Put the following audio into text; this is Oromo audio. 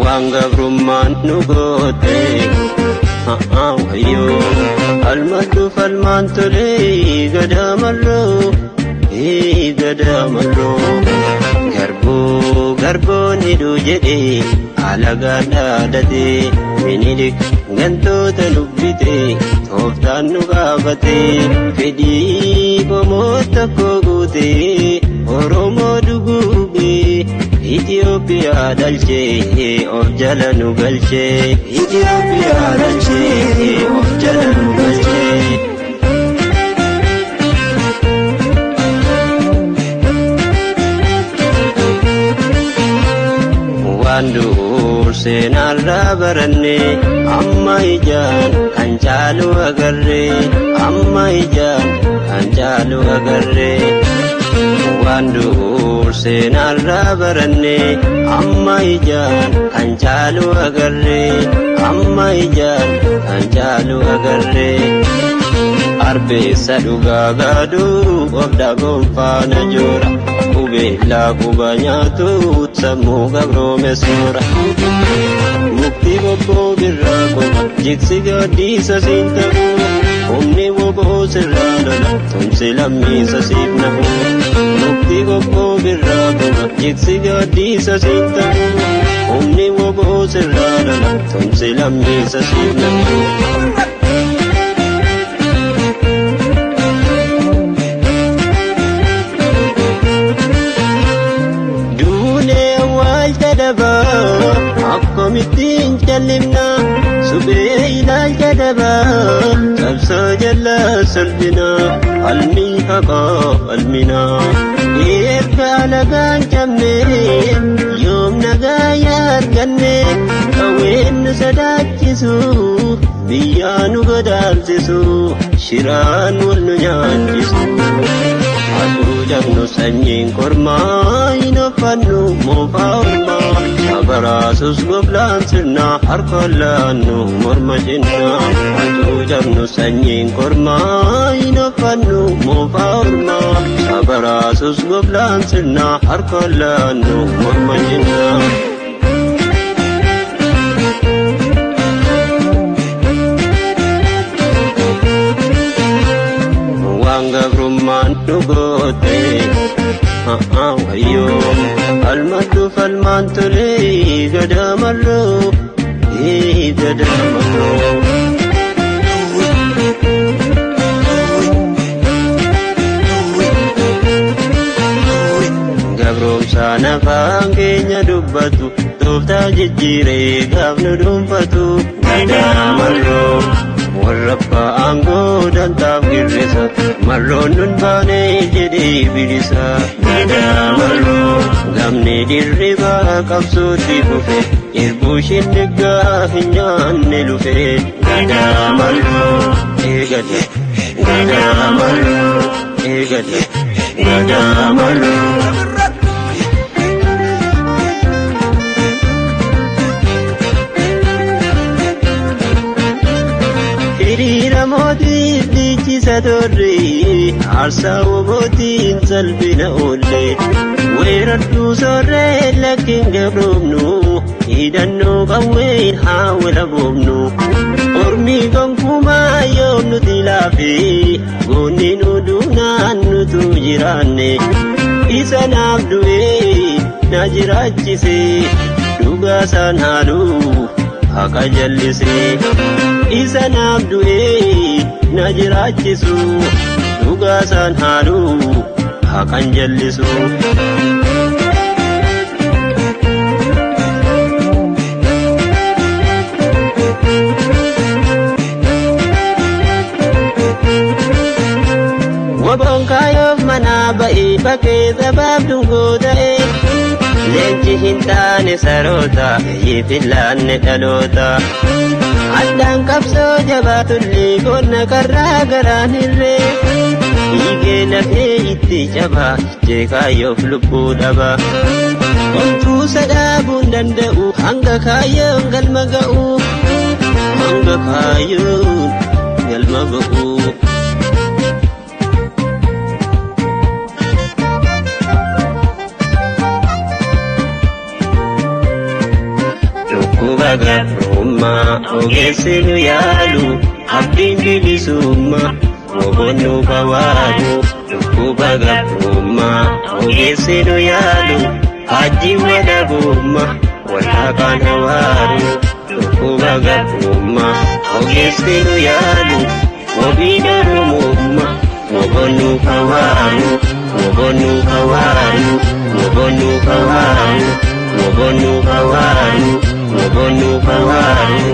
Waan gabrummaan nu goote wayyoo almaddu falmaan tolee gadaamarroo gadaamarroo garbuu garboon hidhuu jedhee alagaan dhaadatee Minilik gantoota nubbite tooftaan nu gaafate fedhii qomoo tokko guute Oromoo duguugee Itoophiyaa dhalchee of jala nu galchee Itoophiyaa dhalchee of jala nu galchee. Waan dur seenarraa baranne amma ijaan kan caalu agarre amma ijaan kan caalu agarre. Waan dur seenarraa baranne amma ijaan kan caalu agarre amma ijaan kan caalu agarre. Arbeessa dhugaa gaaduu of gonfaana joora qubeellaa quba nyaatu sammuu gabroome soora. Mukti bobboo birraa qoma jigsi gaaddiisa siin ta'u humni woboo sirraa lola tumsi lammiisa siif nahu. Mukti bobboo birraa qoma jigsi gaaddiisa siin ta'u humni woboo sirraa lola tumsi lammiisa siif nahu. Duunee awwaalcha dabaa akkamittiin callimna suphee ilaalcha dabaa cabsaa jala salphina almii haqaa almina. Erga alagaan cabne yoom nagaa yaa arganne qawween nu sodaachisu biyyaa nu godaansisu shiraan wal nu nyaachisu. Aduu jabnu sanyiin kormaa hin uffannu moofaa ormaa abaraasus goblaan sirnaa harka laannu morma cinnaa. Aduu jabnu sanyiin kormaa hin uffannu moofaa ormaa abaraasus goblaan sirnaa harka laannu morma cinnaa. Waan gabrummaan nu goote wayyoo almaddu falmaan tolee gadaamarroo gadaamarroo. Gabroomsaan afaan keenya dubbatu tooftaa jijjiiree gaaf nu dhuunfatu gadaamarroo. Warra abbaa aangoo dantaaf girrisa marroon nun baane jedhee bilisa gadaamarroo. Gamni dirribaa qabsootti fufe irbuu shindiggaa hin nyaanne lufe gadaamarroo. Eegale gadaamarroo eegale gadaamarroo. Hiriira mootiif dhiichisa turre aarsaa wobootiin salphina oolle weerartuu soorree lakkiin gabroomnu hidhannoo qawween haa wala boobnu ormi gonkumaa yoom nuti laafe goonni nu duunaan nutu jiraanne isa naaf du'ee na jiraachise dhugaa isaan haaluu haqa jallise isa naaf du'ee na jiraachisu dhugaa isaan haaluu haqan jallisu. Waboon kaayoof manaa ba'ee bakkee sabaaf dungoo ta'e. Leenci hin taane saroota, hin laanne dhaloota. Addaan qabsoo jabaatullee qonna karraa garaan hirree. Dhiigee lafee itti cabaa, jeekaayyoof lubbuu dhaba. Qomtuu danda'u hanga kaayyoon galma ga'u, hanga kaayyoon galma ga'u. Dhukkuba gabrummaa ogeessi nu yaalu, abdiin bilisummaa woboon nu bawaalu. Dhukkuba gabrummaa ogeessi nu yaalu, hajji walabummaa wallaqaan hawaaru. Dhukkuba gabrummaa ogeessi nu yaalu, wabiin oromummaa woboon nu hawaaru, woboon nu hawaaru, woboon nu hawaaru, woboon nu hawaaru, woboon nu hawaaru.